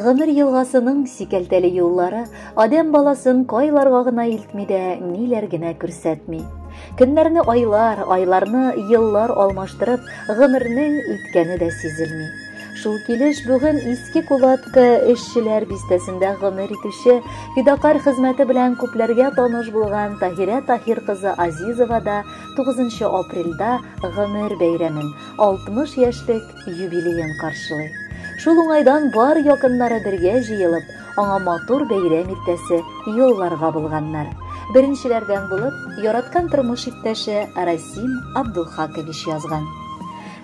Гомер елгасының сикәлтәле юллары адәм баласын кайларга гына илтми дә, ниләр генә күрсәтми. Көннәрне айлар, айларны еллар алмаштырып, гомернең үткәне дә сизелми. Шул килеш бүген Иске Кулатка эшчеләр бистәсендә гомер итүче, фидакарь хезмәте белән күпләргә таныш булган Таһирә Таһир кызы Азизова да 9 апрельдә гомер бәйрәмен, 60 яшьлек юбилеен каршылый. Шул уңайдан бар якыннары бергә җыелып, аңа матур бәйрәм иртәсе юлларга булганнар. Беренчеләрдән булып, яраткан тормыш иптәше Расим Абдулхакович язган.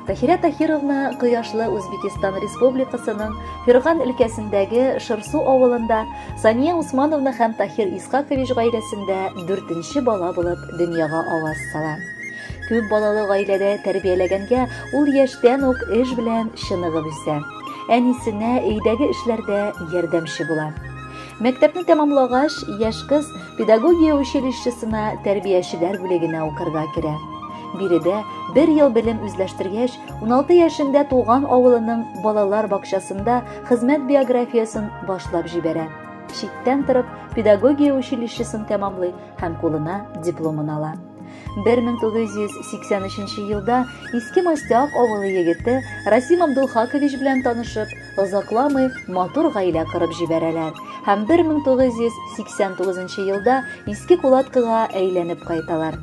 Таһирә Таһировна кояшлы Үзбекистан Республикасының Ферган өлкәсендәге Шырсу авылында Сания Усмановна һәм Таһир Исхакович гаиләсендә дүртенче бала булып дөньяга аваз сала. Күп балалы гаиләдә тәрбияләгәнгә ул яшьтән үк эш белән чыныгып үсә. Әнисенә өйдәге эшләрдә ярдәмче була. Мәктәпне тәмамлагач, яшь кыз педагогия училищесына тәрбиячеләр бүлегенә укырга керә. Биредә бер ел белем үзләштергәч, 16 яшендә туган авылының балалар бакчасында хезмәт биографиясен башлап җибәрә. Читтән торып педагогия училищесын тәмамлый һәм кулына дипломын ала. 1983 елда Иске Мостяк авылы егете Расим Абдулхакович белән танышып, озакламый матур гаилә корып җибәрәләр һәм 1989 елда Иске Кулаткыга әйләнеп кайталар.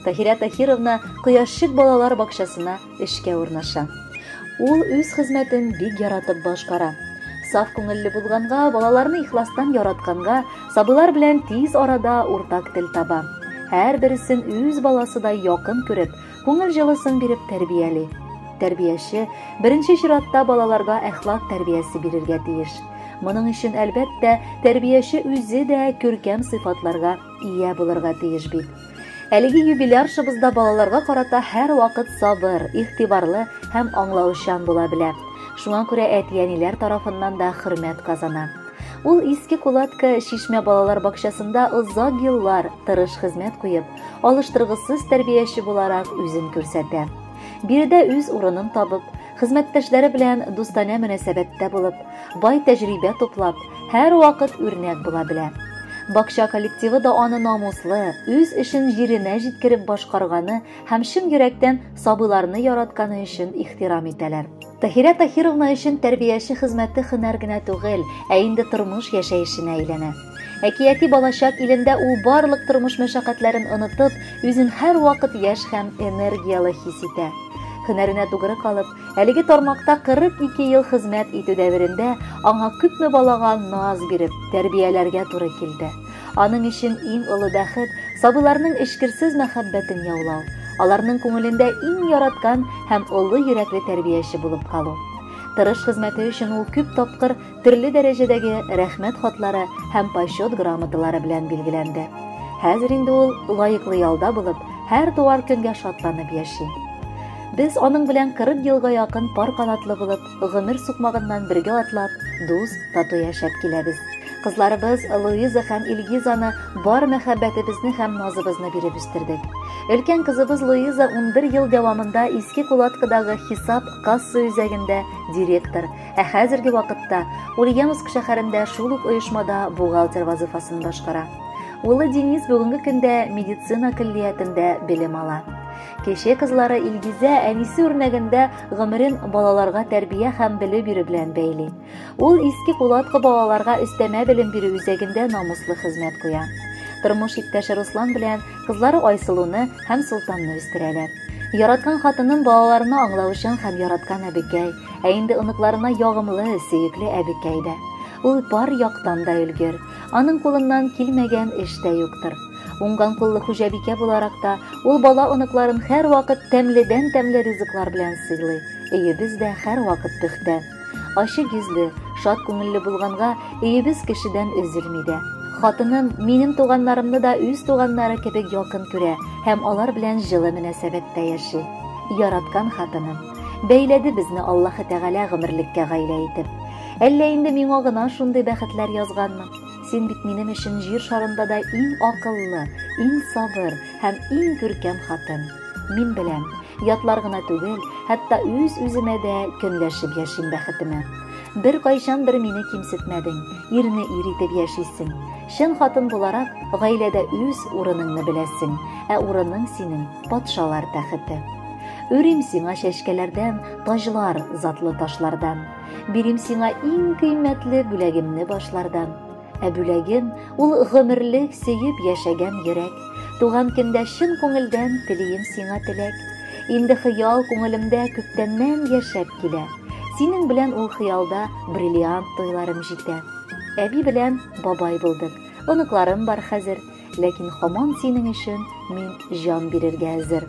Таһирә Таһировна Кояшчык балалар бакчасына эшкә урнаша. Ул үз хезмәтен бик яратып башкара. Саф күңелле булганга, балаларны ихластан яратканга, сабыйлар белән тиз арада уртак тел таба. Һәрберсен үз баласыдай якын күреп, күңел җылысын биреп тәрбияли. Тәрбияче беренче чиратта балаларга әхлак тәрбиясе бирергә тиеш. Моның өчен, әлбәттә, тәрбияче үзе дә күркәм сыйфатларга ия булырга тиеш бит. Әлеге юбиляршыбыз да балаларга карата һәрвакыт сабыр, игътибарлы һәм аңлаучан була белә. Шуңа күрә әти-әниләр тарафыннан да хөрмәт казана. Ул Иске Кулатка Чишмә балалар бакчасында озак еллар тырыш хезмәт куеп, алыштыргысыз тәрбияче буларак үзен күрсәтә. Биредә үз урынын табып, хезмәттәшләре белән дустанә мөнәсәбәттә булып, бай тәҗрибә туплап, һәрвакыт үрнәк була белә. Бакча коллективы да аны намуслы, үз эшен җиренә җиткереп башкарганы һәм чын йөрәктән сабыйларны яратканы өчен ихтирам итәләр. Таһирә Таһировна өчен тәрбияче хезмәте һөнәр генә түгел, ә инде тормыш яшәешенә әйләнә. Әкияти балачак илендә ул барлык тормыш мәшәкатьләрен онытып, үзен һәрвакыт яшь һәм энергияле хис итә. Һөнәренә тугры калып, Әлеге тармакта 42 ел хезмәт итү дәверендә аңа күпме балага наз биреп, тәрбияләргә туры килде. Аның өчен иң олы бәхет, сабыйларның эчкерсез мәхәббәтен яулау, аларның күңелендә иң яраткан һәм олы йөрәкле тәрбияче булып калу. Тырыш хезмәте өчен ул күп тапкыр төрле дәрәҗәдәге рәхмәт хатлары һәм почет грамоталары белән билгеләнде. Хәзер инде ул лаеклы ялда булып, һәр туар көнгә шатланып яши. Без аның белән 40 елга якын пар канатлы булып, гомер сукмагыннан бергә атлап, дус, тату яшәп киләбез. Кызларыбыз Луиза һәм Илгизаны бар мәхәббәтебезне һәм назыбызны биреп үстердек. Өлкән кызыбыз Луиза 11 ел дәвамында Иске Кулаткадагы хисап касса үзәгендә директор, ә хәзерге вакытта Ульяновск шәһәрендә шул ук оешмада бухгалтер вазыйфасын башкара. Улы Денис бүгенге көндә медицина көллиятендә белем ала. Кече кызлары Илгизә әнисе үрнәгендә гомерен балаларга тәрбия һәм белем бирү белән бәйли. Ул Иске Кулатка балаларга өстәмә белем бирү үзәгендә намуслы хезмәт куя. Тормыш иптәше Руслан белән кызлары Айсылуны һәм Солтанны үстерәләр. Яраткан хатыным балаларына аңлаучан һәм яраткан әбекәй, ә инде оныкларына ягымлы, сөекле әбекәй дә. Ул бар яктан да өлгер. Аның кулыннан килмәгән эш тә юктыр. Уңган куллы хуҗабикә буларак та, ул бала оныкларын һәрвакыт тәмледән-тәмле ризыклар белән сыйлый. Өебез дә һәрвакыт пөхтә. Ачык йөзле, шат күңелле булганга, өебез кешедән өзелми дә. Хатыным минем туганнарымны да үз туганнары кебек якын күрә һәм алар белән җылы мөнәсәбәттә яши. Яраткан хатыным. Бәйләде безне Аллаһы Тәгалә гомерлеккә гаилә итеп. Әллә инде миңа гына шундый бәхетләр язганмы? Син бит минем өчен җир шарында да иң акыллы, иң сабыр һәм иң күркәм хатын. Мин беләм, ятлар гына түгел, хәтта үз-үземә дә көнләшеп яшим бәхетемә. Беркайчандыр мине кимсетмәдең, ирне ир итеп яшисең. Чын хатын буларак, гаиләдә үз урыныңны беләсең, ә урының синең патшалар тәхете. Үрим сиңа чәчкәләрдән, таҗлар затлы ташлардан. Бирим сиңа иң кыйммәтле бүләгемне башлардан. Ә бүләгем ул гомерлек сөеп яшәгән йөрәк. Туган көндә чын күңелдән телием сиңа теләк. Инде хыял күңелемдә күптәннән яшәп килә. Синең белән ул хыялда бриллиант туйларым җитә. Әби белән бабай булдык. Оныкларым бар хәзер, ләкин һаман синең өчен мин җан бирергә әзер.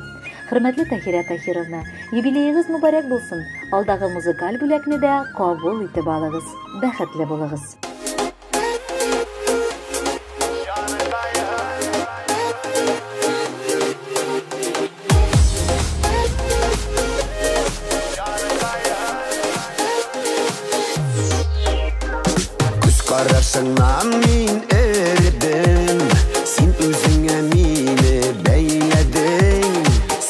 Хөрмәтле Таһирә Таһировна, юбилеегыз мөбарәк булсын. Алдагы музыкаль бүләкне дә кабул итеп алыгыз. Бәхетле булыгыз. Күз карашыңнан мин эредем, син үзеңә мине бәйләдең.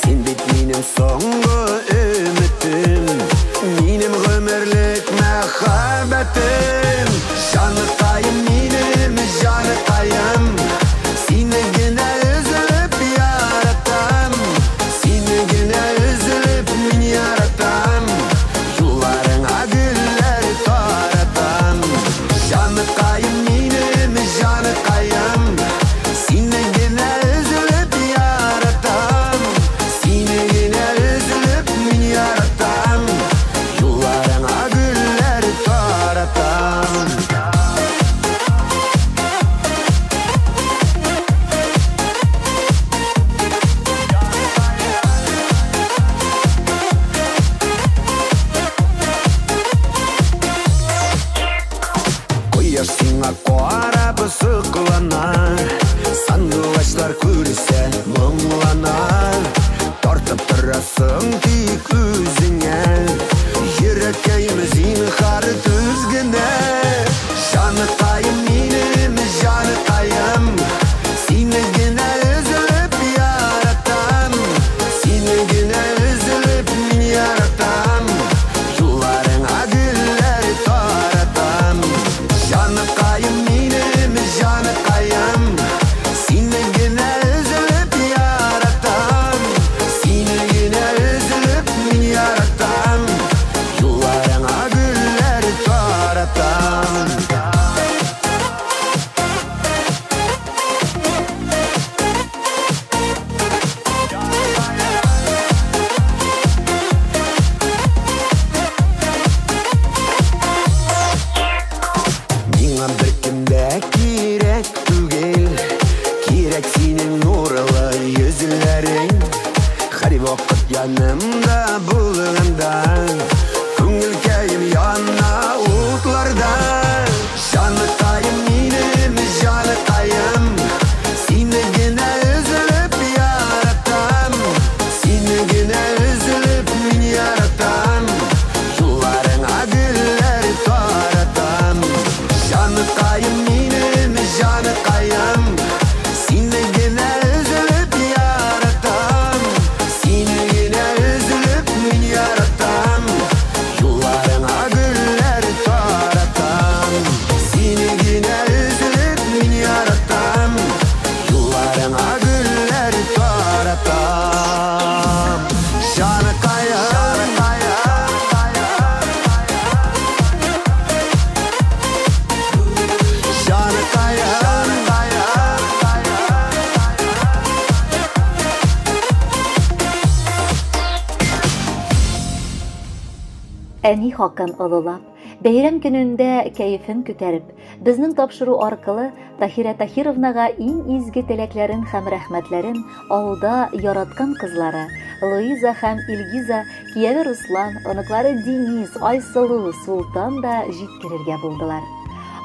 Син бит минем соңгы өметем, минем гомерлек мәхәббәтем. Җаныкаем минем, җаныкаем, сине генә өзелеп яратам. Сине генә өзелеп мин яратам. Юлларыңа гөлләр таратам. Җаныкаем минем, җаныкаем, сине генә өзелеп яратам. Сине генә өзелеп мин яратам. Юлларыңа гөлләр таратам. Кояш сиңа карап соклана, сандугачлар күрсә моңлана. Тартып торасың тик үзеңә, йөрәккәем зинһар түз генә. Җаныкаем минем, җаныкаем, сине генә өзелеп яратам. Сине генә өзелеп мин яратам. Юлларыңа гөлләр таратам. Җаныкаем минем, җаныкаем, сине генә өзелеп яратам. Сине генә өзелеп мин яратам. Юлларыңа гөлләр таратам. Миңа беркем дә кирәк түгел, кирәк синең нурлы йөзләрең. Һәрвакыт янымда булганда, күңелкәем яна утларда. Җаныкаем минем, җаныкаем, сине генә өзелеп яратам. Сине генә өзелеп мин яратам. Юлларыңа гөлләр таратам. Җаныкаем минем, җаныкаем, сине генә өзелеп яратам. Сине генә өзелеп мин яратам. Юлларыңа гөлләр таратам. Сине генә өзелеп мин яратам. Юлларыңа гөлләр таратам. Җаныкаем. Әни хакын олылап, бәйрәм көнендә кәефен күтәреп, безнең тапшыру аркылы Таһирә Таһировнага иң изге теләкләрен һәм рәхмәтләрен авылда яраткан кызлары Луиза һәм Илгиза, кияве Руслан, оныклары Денис, Айсылу, Султан да җиткерергә булдылар.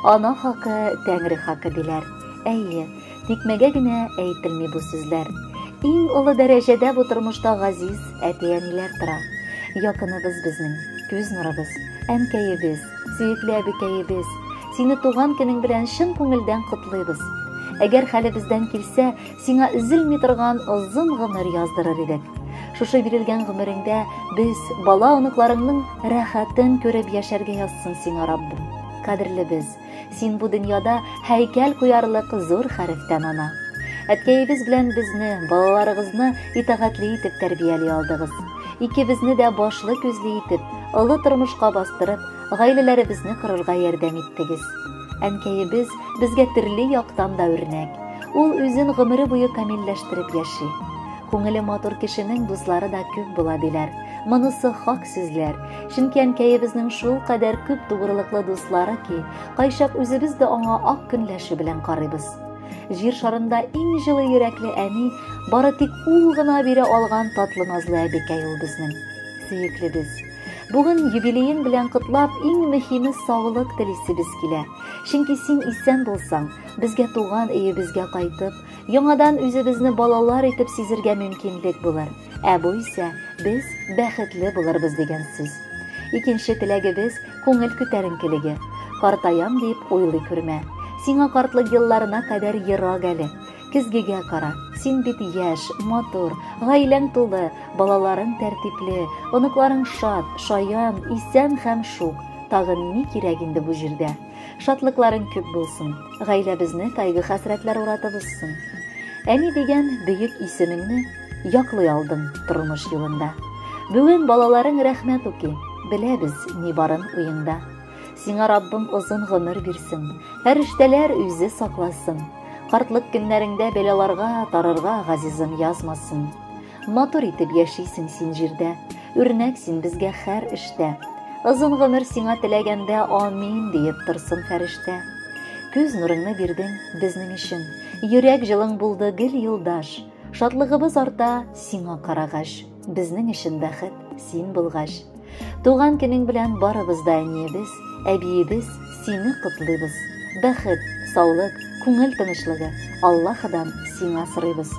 Ана хакы тәңре хакы диләр. Әйе, тикмәгә генә әйтелми бу сүзләр. Иң олы дәрәҗәдә бу тормышта газиз әти-әниләр тора. Якыныбыз безнең, күз нурыбыз, әнкәебез, сөекле әбекәебез. Сине туган көнең белән чын күңелдән котлыйбыз. Әгәр хәлебездән килсә, сиңа өзелми торган озын гомер яздырыр идек. Шушы бирелгән гомереңдә без бала оныкларыңның рәхәтен күреп яшәргә язсын сиңа Раббым. Кадерлебез, син бу дөньяда һәйкәл куярлык зур хәрефтән ана. Әткәебез белән безне, балаларыгызны итагатьле итеп тәрбияли алдыгыз. Икебезне дә башлы күзле итеп, олы тормышка бастырып, гаиләләребезне корырга ярдәм иттегез. Әнкәебез безгә төрле яктан да үрнәк. Ул үзен гомере буе камилләштереп яши. Күңеле матур кешенең дуслары да күп була диләр. Монысы хак сүзләр. Чөнки әнкәебезнең шул кадәр күп тугрылыклы дуслары ки, кайчак үзебез дә аңа ак көнләшү белән карыйбыз. Җир шарында иң җылы йөрәкле әни, бары тик ул гына бирә алган татлы назлы әбекәй ул безнең. Сөеклебез. Бүген юбилеең белән котлап, иң мөһиме саулык телисебез килә. Чөнки син исән булсаң, безгә туган өебезгә кайтып, яңадан үзебезне балалар итеп сизергә мөмкинлек булыр. Ә бу исә без бәхетле булырбыз дигән сүз. Икенче теләгебез күңел күтәренкелеге. Картаям дип уйлый күрмә. Сиңа картлык елларына кадәр ерак әле. Көзгегә кара, син бит яшь, матур, гаиләң тулы, балаларың тәртипле, оныкларың шат, шаян, исән һәм шук. Тагын ни кирәк инде бу җирдә? Шатлыкларың күп булсын, гаиләбезне кайгы-хәсрәтләр уратып узсын. Әни дигән бөек исемеңне яклый алдың тормыш юлында. Бүген балаларың рәхмәт укый, беләбез ни барын уеңда. Сиңа Раббым озын гомер бирсен, фәрештәләр үзе сакласын. Картлык көннәреңдә бәлаларга тарырга газизым язмасын. Матур итеп яшисең син җирдә, үрнәк син безгә һәр эштә. Озын гомер сиңа теләгәндә амин диеп торсын фәрештә. Күз нурыңны бирдең безнең өчен, йөрәк җылың булды гел юлдаш. Шатлыгыбыз арта сиңа карагач, безнең өчен бәхет син булгач. Туган көнең белән барыбыз да әниебез, әбиебез сине котлыйбыз. Бәхет, саулык, күңел тынычлыгы Аллаһыдан сиңа сорыйбыз.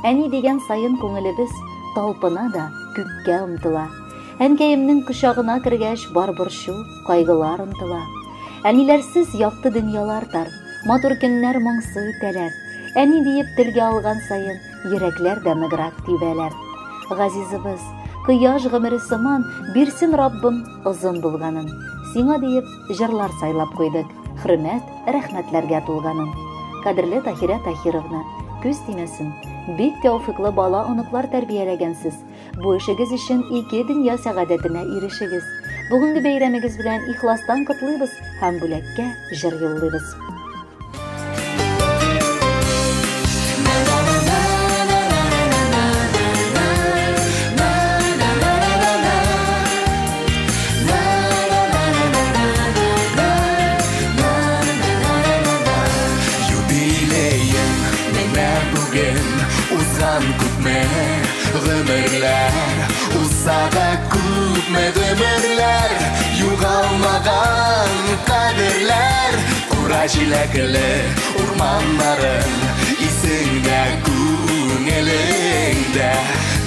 Әни дигән саен күңелебез талпына да күккә омтыла. Әнкәемнең кочагына кергәч бар борчу, кайгылар онтыла. Әниләрсез якты дөньялар тар, матур көннәр моңсу үтәләр. Әни диеп телгә алган саен йөрәкләр дә ныграк тибәләр. Газизыбыз, кояш гомере сыман бирсен Раббым озын булганын. Сиңа диеп җырлар сайлап куйдык, хөрмәт, рәхмәтләргә тулганын. Кадерле Таһирә Таһировна, күз тимәсен, бик тәүфиклы бала оныклар тәрбияләгәнсез. Бу эшегез өчен ике дөнья сәгадәтенә ирешегез. Бүгенге бәйрәмегез белән ихластан котлыйбыз һәм бүләккә җыр юллыйбыз. Юбилеең менә бүген узган күпме гомерләр, узса да күпме гомерләр, югалмаган кадерләр, кура җиләкле урманнарың исеңдә, күңелеңдә,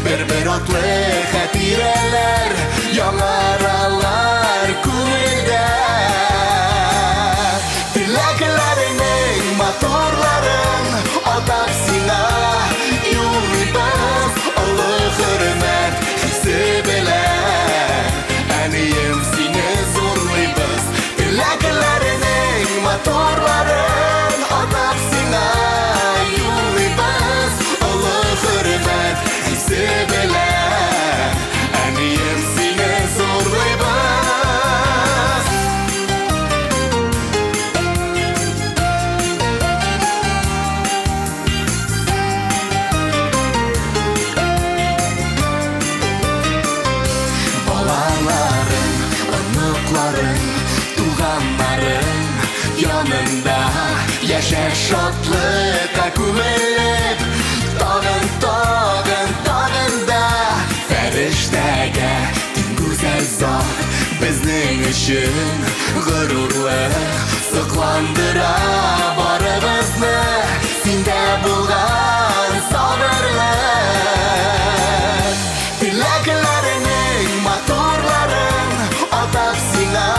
бер-бер атлы хатирәләр яңаралар күңелдә. Теләкләреңнең матурларын атап сиңа юллыйбыз, олы хөрмәт хисе белән. Әнием, сине зурлыйбыз. Теләкләреңнең матурларын атап сиңа юллыйбыз, олы хөрмәт хисе белән. Әнием, сине зурлыйбыз. Балаларың, оныкларың, туганнарың янында яшә шатлыкка күмелеп, тагын, тагын, тагын да фәрештәгә тиң гүзәл зат безнең өчен горурлык сокландыра барыбызны синдә булган сабырлык. Теләкләреңнең матурларын атап сиңа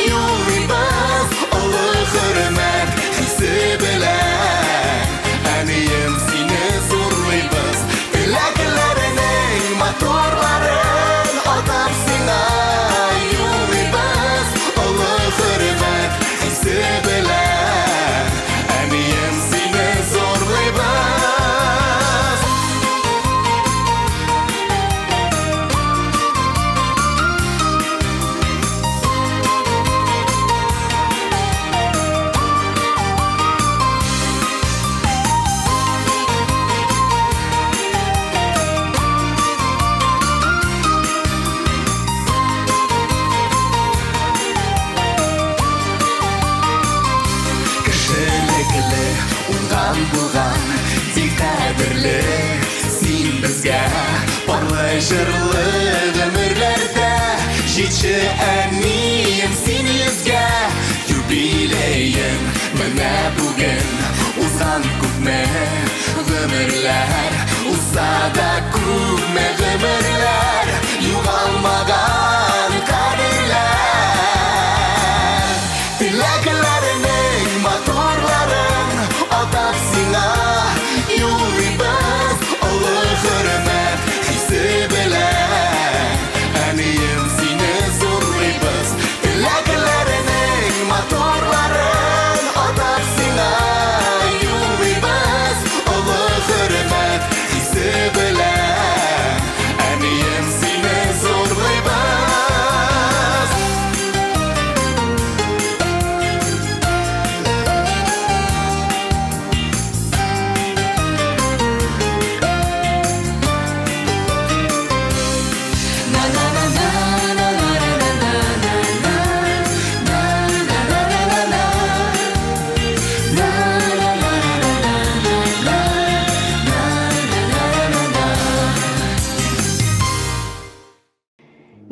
юллыйбыз, олы хөрмәт хисе белән. Әнием, сине зурлыйбыз. Теләкләреңнең Безгә парлы җырлы гомерләрдә җитче әнием син йөзгә. Юбилеең менә бүген, узган күпме гомерләр, узса да күпме гомерләр, югалмаган кадерләр. Теләкләренең матурларын атап сиңа юллыйбыз, олы хөрмәт хисе белән. Әнием, сине зурлыйбыз. Теләкләренең матурларын атап сиңа юллыйбыз, олы хөрмәт хисе белән. Әнием, сине зурлыйбыз.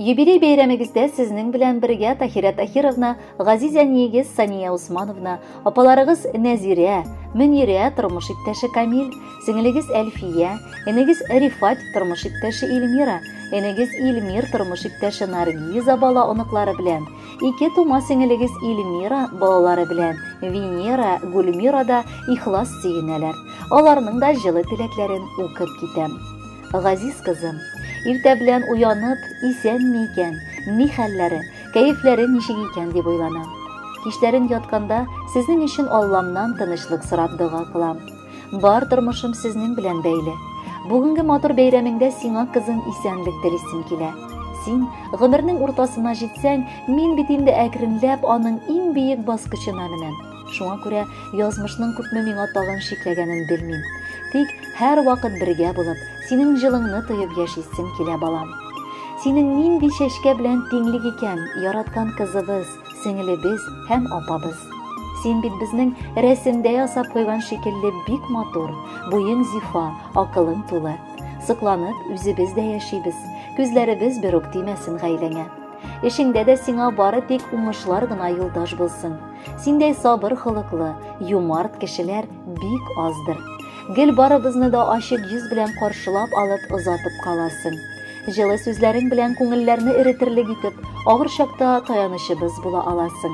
Юбилей бәйрәмегездә сезнең белән бергә Таһирә Таһировна, газиз әниегез Сания Усмановна, апаларыгыз Нәзирә, Мөнирә, тормыш иптәше Камил, сеңелегез Әлфия, энегез Рифат, тормыш иптәше Эльмира, энегез Илмир, тормыш иптәше Наргиза бала оныклары белән, ике тума сеңелегез Эльмира балалары белән, Венера, Гульмира да ихлас сөенәләр. Аларның да җылы теләкләрен укып китәм. Газиз кызым, иртә белән уянып, исәнме икән, ни хәлләре, кәефләре ничек икән дип уйланам. Кичләрен ятканда сезнең өчен Алламнан тынычлык сорап дога кылам. Бар тормышым сезнең белән бәйле. Бүгенге матур бәйрәмеңдә сиңа, кызым, исәнлек телисем килә. Син гомернең уртасына җитсәң, мин бит инде әкренләп аның иң биек баскычына менәм. Шуңа күрә язмышның күпме миңа тагын шикләгәнен белмим. Тик һәр вакыт бергә булып, синең җылыңны тоеп яшисем килә, балам. Синең нинди чәчкә белән тиңлек икән, яраткан кызыбыз, сеңелебез һәм апабыз. Син бит безнең рәсемдә ясап куйган шикелле бик матур, буең зифа, акылың тулы. Сокланып, үзебез дә яшибез, күзләребез бер үк тимәсен гаиләңә. Эшеңдә дә сиңа бары тик уңышлар гына юлдаш булсын. Синдәй сабыр холыклы, юмарт кешеләр бик аздыр. Гел барыбызны да ачык йөз белән каршылап алып озатып каласың. Җылы сүзләрең белән күңелләрне эретерлек итеп, авыр чакта таянычыбыз була аласың.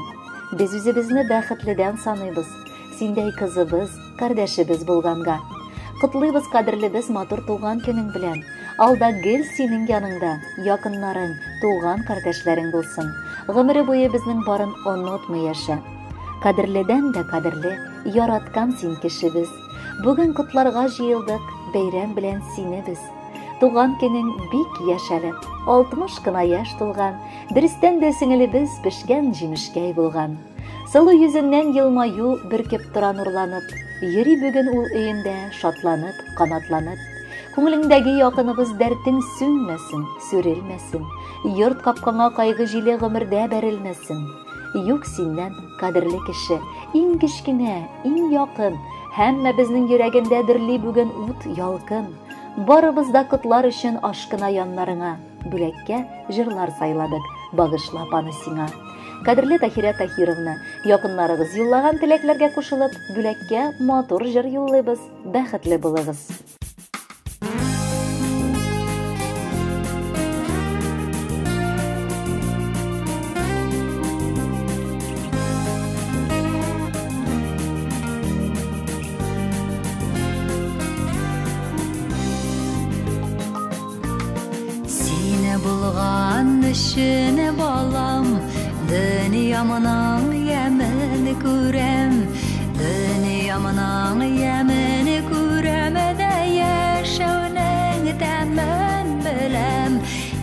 Без үзебезне бәхетледән саныйбыз. Синдәй кызыбыз, кардәшебез булганга. Котлыйбыз, кадерлебез, матур туган көнең белән. Алда гел синең яныңда, якыннарың, туган кардәшләрең булсын. Гомере буе безнең барын онытмый яшә. Кадерледән дә кадерле, яраткан син кешебез. Бүген котларга җыелдык, бәйрәм белән сине без. Туган көнең бик яшь әле, 60 кына яшь тулган, дөрестән дә сеңелебез пешкән җимешкәй булган. Сылу йөзеннән елмаю бөркеп тора нурланып, йөри бүген ул өендә шатланып, канатланып. Күңелеңдәге якыныбыз дәртең сүнмәсен, сүрелмәсен, йорт капкаңа кайгы җиле гомердә бәрелмәсен. Юк синнән кадерле кеше, иң кечкенә, иң якын, һәммә безнең йөрәгендә дөрли бүген ут ялкын. Барыбыз да котлар өчен ашкына яннарыңа, бүләккә җырлар сайладык, багышлап аны сиңа. Кадерле Таһирә Таһировна, якыннарыгыз юллаган теләкләргә кушылып, бүләккә матур җыр юллыйбыз, бәхетле булыгыз. Сине булган өчен, балам, дөньямның ямен күрәм, дөньямның ямен күрәм дә яшәүнең тәмен беләм.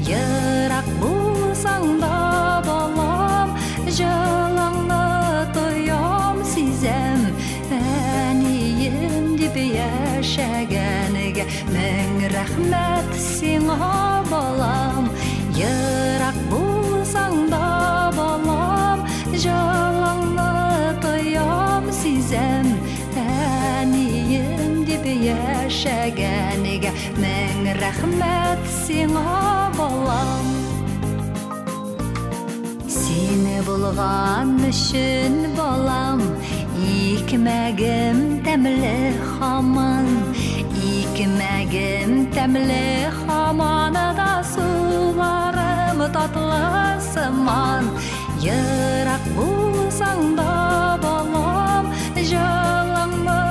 Ерак булсаң да, балам, җылыңны тоям, сизәм. Әнием дип яшәгәнгә мең рәхмәт сиңа, балам. Ерак булсаң да, балам, җылыңны тоям, сизәм. Әнием дип яшәгәнгә яшәгәнгә мең рәхмәт сиңа, балам. Сине булган өчен, балам, икмәгем тәмле һаман, икмәгем тәмле һаман да, суларым татлы сыман. Ерак булсаң да, балам, җылыңны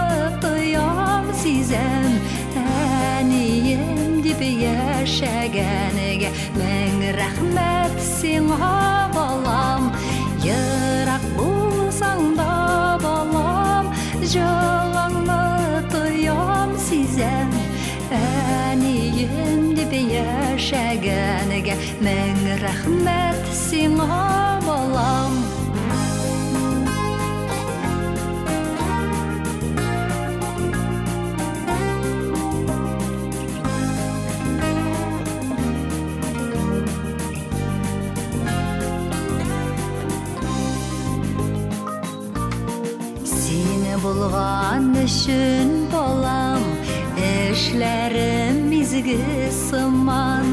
тоям, сизәм. Әнием дип яшәгәнгә мең рәхмәт сиңа, балам. Ерак булсаң да, балам, җылыңны тоям, сизәм. Әнием дип яшәгәнгә мең рәхмәт сиңа, балам. Сине булган өчен, балам, эшләрем изге сыман,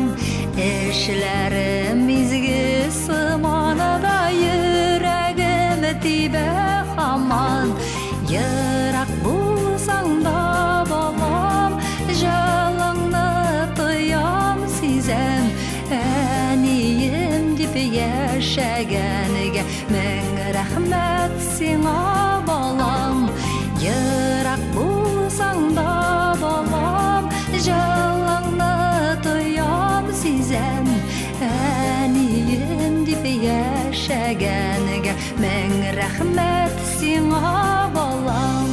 эшләрем изге сыман да, йөрәгем тибә һаман. Ерак булсаң да, балам, җылыңны тоям, сизәм. Әнием дип яшәгәнгә мең рәхмәт сиңа, балам. Ерак булсаң да, балам, җылыңны тоям, сизәм. Әнием дип яшәгәнгә мең рәхмәт сиңа, балам.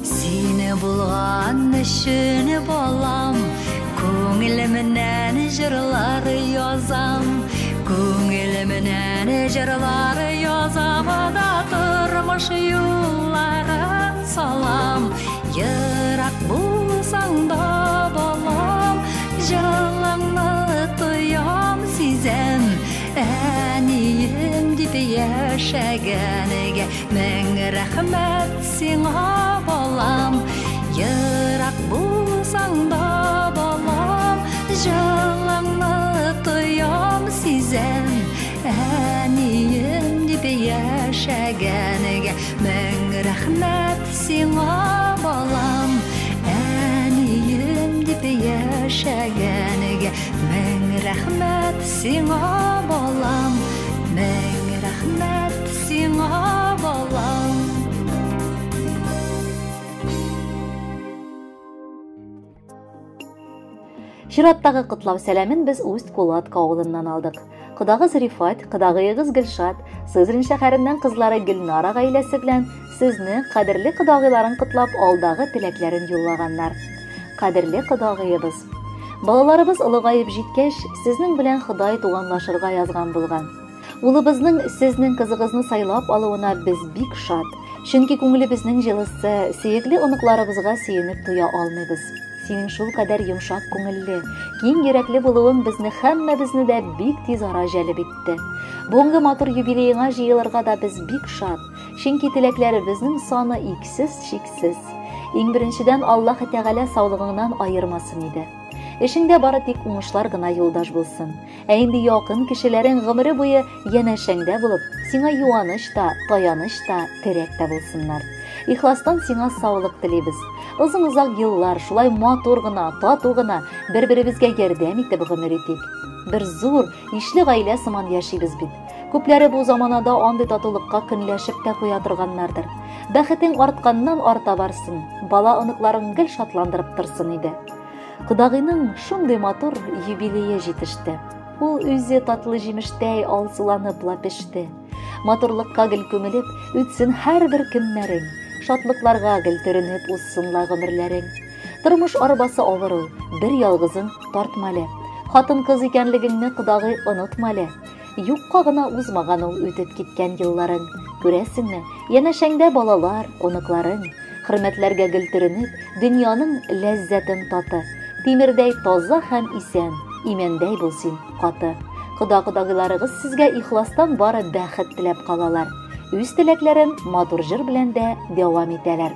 Сине булган өчен, балам, күңелемнән җырлар язам, күңелемнән җырлар язам да, тормыш юлларын салам. Ерак булсаң да, балам, җылыңны тоям, сизәм. Әнием дип яшәгәнгә мең рәхмәт сиңа, балам. Ерак булсаң да, балам, җылыңны тоям, сизәм. Әнием дип яшәгәнгә мең рәхмәт сиңа, балам. Әнием дип яшәгәнгә мең рәхмәт сиңа, балам. Мең рәхмәт сиңа, балам. Чираттагы котлау сәламен без Усть-Кулатка авылыннан алдык. Кодагыз Рифат, кодагыегыз Гөлшат, Сызрань шәһәреннән кызлары Гөлнара гаиләсе белән сезне, кадерле кодагыйларын котлап, алдагы теләкләрен юллаганнар. Кадерле кодагыебыз, балаларыбыз олыгаеп җиткәч, сезнең белән Ходай туганлашырга язган булган. Улыбызның сезнең кызыгызны сайлап алуына без бик шат. Чөнки күңелебезнең җылысы, сөекле оныкларыбызга сөенеп туя алмыйбыз. Синең шул кадәр йомшак күңелле, киң йөрәкле булуың безне һәммәбезне дә бик тиз ара җәлеп итте. Бүгенге матур юбилееңа җыелырга да без бик шат, чөнки теләкләребезнең саны иксез-чиксез. Иң беренчедән Аллаһ Тәгалә саулыгыңнан аермасын иде. Эшеңдә бары тик уңышлар гына юлдаш булсын. Ә инде якын кешеләрең гомере буе янәшәңдә булып, сиңа юаныч та, таяныч та, терәк тә булсыннар. Ихластан сиңа саулык телибез. Озын-озак еллар шулай матур гына, тату гына бер-беребезгә ярдәм итеп гомер итик. Бер зур, ишле гаилә сыман яшибез бит. Күпләре бу заманада андый татулыкка көнләшеп тә куя торганнардыр. Бәхетең артканнан арта барсын, бала оныкларың гел шатландырып торсын иде. Кодагыйның шундый матур юбилее җитеште. Ул үзе татлы җимештәй алсуланып ла пеште. Матурлыкка гел күмелеп үтсен һәрбер көннәрең, шатлыкларга гел төренеп узсын ла гомерләрең. Тормыш арбасы авыр ул, бер ялгызың тартма әле. Хатын-кыз икәнлегеңне, кодагый, онытма әле. Юкка гына узмаган ул үтеп киткән елларың. Күрәсеңме, янәшәңдә балалар, оныкларың. Хөрмәтләргә гел төренеп, дөньяның ләззәтен таты. Тимердәй таза һәм исән, имәндәй бул син, каты. Кода-кодагыйларыгыз сезгә ихластан бары бәхет теләп калалар. Үз теләкләрен матур җыр белән дә дәвам итәләр.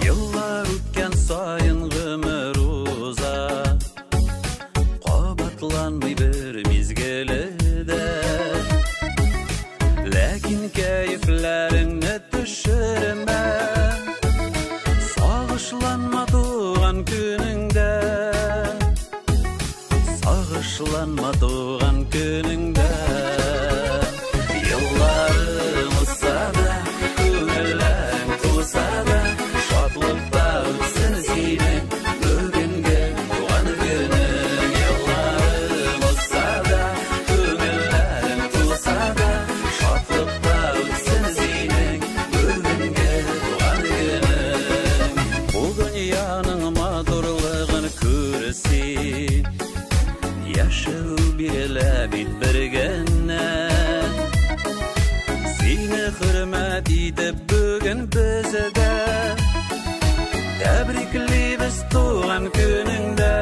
Еллар үткән саен гомер уза, кабатланмый бер мизгеле дә. Ләкин кәефләреңне төшермә, сагышланма туган көнеңдә, сагышланма туган көнеңдә. Елларың узса да, күңелләрең тулса да, шатлыкта үтсен синең бүгенге туган көнең. Елларың узса да, күңелләрең тулса да, шатлыкта үтсен синең бүгенге туган көнең. Бу дөньяның матурлыгын күр син, яшәү бирелә бит бер генә. Сине хөрмәт итеп бүген без дә тәбриклибез туган көнеңдә,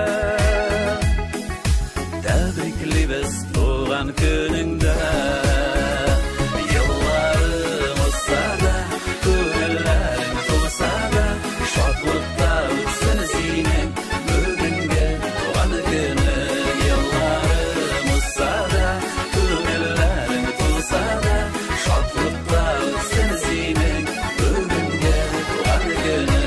тәбриклибез туган көнеңдә. Елларың узса да, күңелләрең тулса да, шатлыкта үтсен синең бүгенге туган көнең. Елларың узса да, күңелләрең тулса да, шатлыкта үтсен синең бүгенге туган көнең.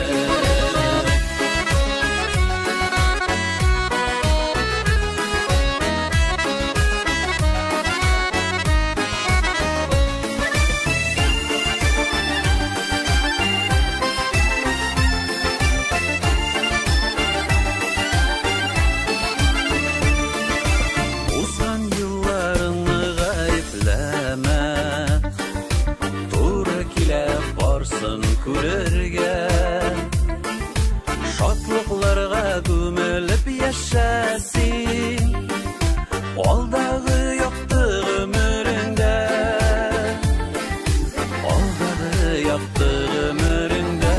Узган елларыңны гаепләмә, туры килә барсын күрергә. Шатлыкларга күмелеп яшә син, алдагы якты гомереңдә, алдагы якты гомереңдә.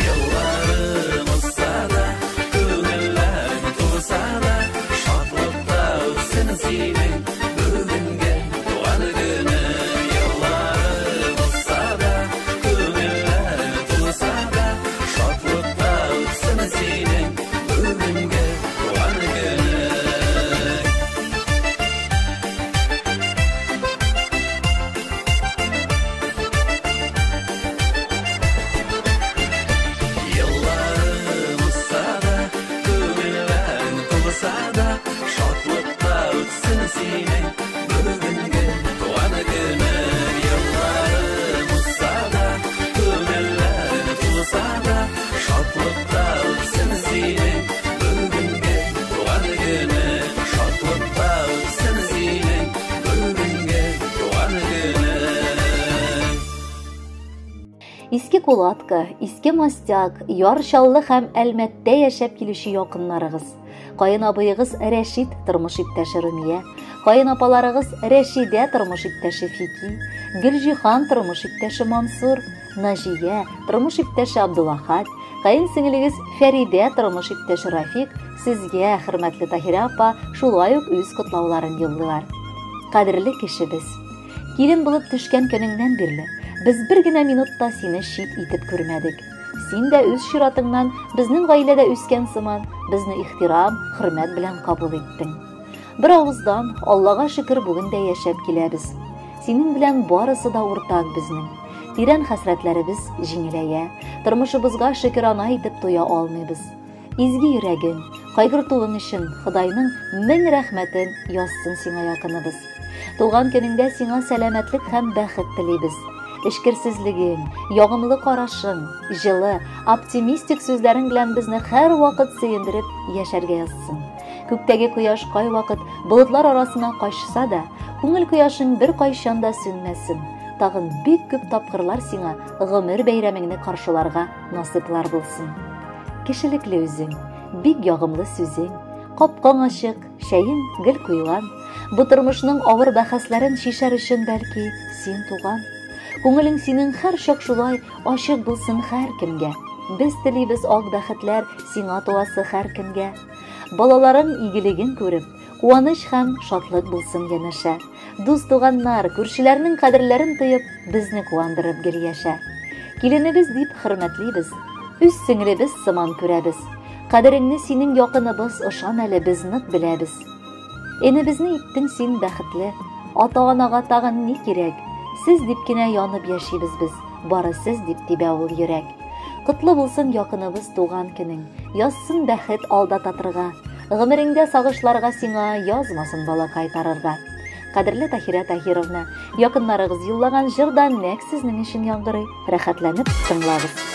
Елларың узса да, күңелләрең тулса да, шатлыкта үтсен синең бүгенге туган көнең. Елларың узса да, күңелләрең тулса да, шатлыкта үтсен синең бүгенге туган көнең. Елларың узса да, күңелләрең тулса да, шатлыкта үтсен синең бүгенге туган көнең. Елларың узса да, күңелләрең тулса да, шатлыкта үтсен синең бүгенге туган көнең. Шатлыкта үтсен синең бүгенге туган көнең. Иске Кулатка, Иске Мостяк, Яр Чаллы һәм Әлмәттә яшәп килүче якыннарыгыз. Каен абыегыз Рәшит тормыш иптәше Румия, каен апаларыгыз Рәшидә тормыш иптәше Фики, Гөлҗиһан тормыш иптәше Мансур, Наҗия тормыш иптәше Абдулахат, каен сеңелегез Фәридә тормыш иптәше Рафик сезгә, хөрмәтле Таһирә апа, шулай ук үз котлауларын юллыйлар. Кадерле кешебез, килен булып төшкән көнеңнән бирле без бер генә минут та сине чит итеп күрмәдек. Син дә үз чиратыңнан безнең гаиләдә үскән сыман безне ихтирам, хөрмәт белән кабул иттең. Бер авыздан Аллага шөкер бүген дә яшәп киләбез. Синең белән барысы да уртак безнең. Тирән хәсрәтләребез җиңеләя, тормышыбызга шөкерана итеп туя алмыйбыз. Изге йөрәгең, кайгыртуың өчен Ходайның мең рәхмәтен язсын сиңа якыныбыз. Туган көнеңдә сиңа сәламәтлек һәм бәхет телибез. Эчкерсезлегең, ягымлы карашың, җылы, оптимистик сүзләрең белән безне һәрвакыт сөендереп яшәргә язсын. Күктәге кояш кайвакыт болытлар арасына качса да, күңел кояшың беркайчан да сүнмәсен. Тагын бик күп тапкырлар сиңа гомер бәйрәмеңне каршыларга насыйплар булсын. Кешелекле үзең, бик ягымлы сүзең, капкаң ачык, чәең гел куйган. Бу тормышның авыр бәхәсләрен чишәр өчен бәлки син туган. Күңелең синең һәрчак шулай ачык булсын һәркемгә. Без телибез ак бәхетләр сиңа туасы һәркемгә. Балаларың игелеген күреп, куаныч һәм шатлык булсын янәшә. Дус туганнар, күршеләрнең кадерләрен тоеп, безне куандырып гел яшә. Киленебез дип хөрмәтлибез, үз сеңлебез сыман күрәбез. Кадереңне синең якыныбыз, ышан әле, без нык беләбез. Энебезне иттең син бәхетле, ата-анага тагын ни кирәк? Сез дип кенә янып яшибез без, бары сез дип тибә ул йөрәк. Котлы булсын якыныбыз туган көнең, язсын бәхет алда татырга. Гомереңдә сагышларга сиңа язмасын балакай тарырга. Кадерле Таһирә Таһировна, якыннарыгыз юллаган җыр да нәкъ сезнең өчен яңгырый. Рәхәтләнеп тыңлагыз.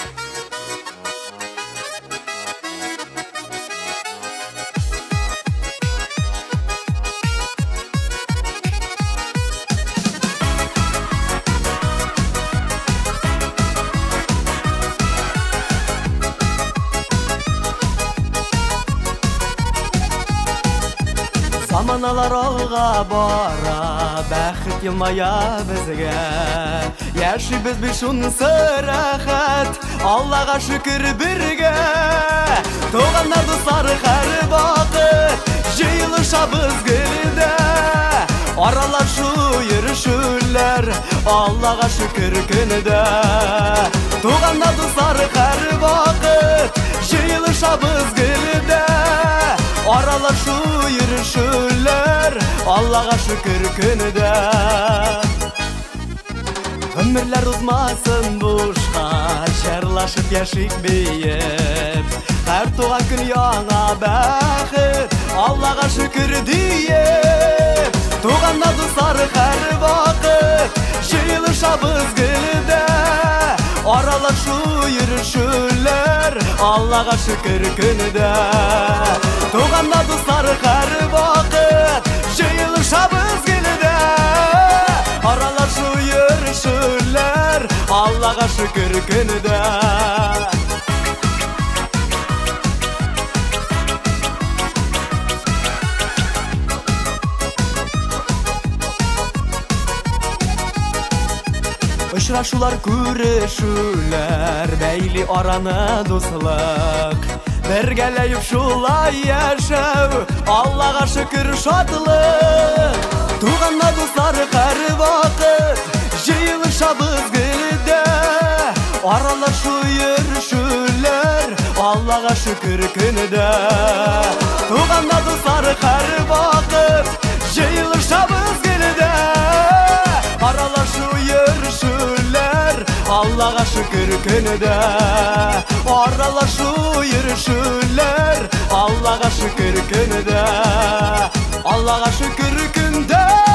Заманалар алга бара, бәхет елмая безгә. Яшибез без шунысы рәхәт, Аллага шөкер бергә. Туганнар, дуслар һәр вакыт җыелышабыз гелдә. Аралашу, йөрешүләр, Аллага шөкер көндә. Туганнар, дуслар һәр вакыт җыелышабыз гелдә. Аралашу, йөрешүләр, Аллага шөкер көндә. Гомерләр узмасын бушка, җырлашып яшик биеп. Һәр туган көн яңа бәхет, Аллага шөкер диеп. Туганнар, дуслар һәр вакыт җыелышабыз гелдә. Аралашу, йөрешүләр, Аллага шөкер көндә. Туганнар, дуслар һәр вакыт җыелышабыз гелдә. Аралашу, йөрешүләр, Аллага шөкер көндә. Очрашулар, күрешүләр, бәйли араны дуслык. Бергәләп шулай яшәү, Аллага шөкер шатлык. Туганнар, дуслар һәр вакыт җыелышабыз гелдә. Аралашу, йөрешүләр, Аллага шөкер көндә. Туганнар, дуслар һәр вакыт җыелышабыз гелдә. Аралашу, йөрешүләр, Аллага шөкер көндә. Аралашу, йөрешүләр, Аллага шөкер көндә. Аллага шөкер көндә.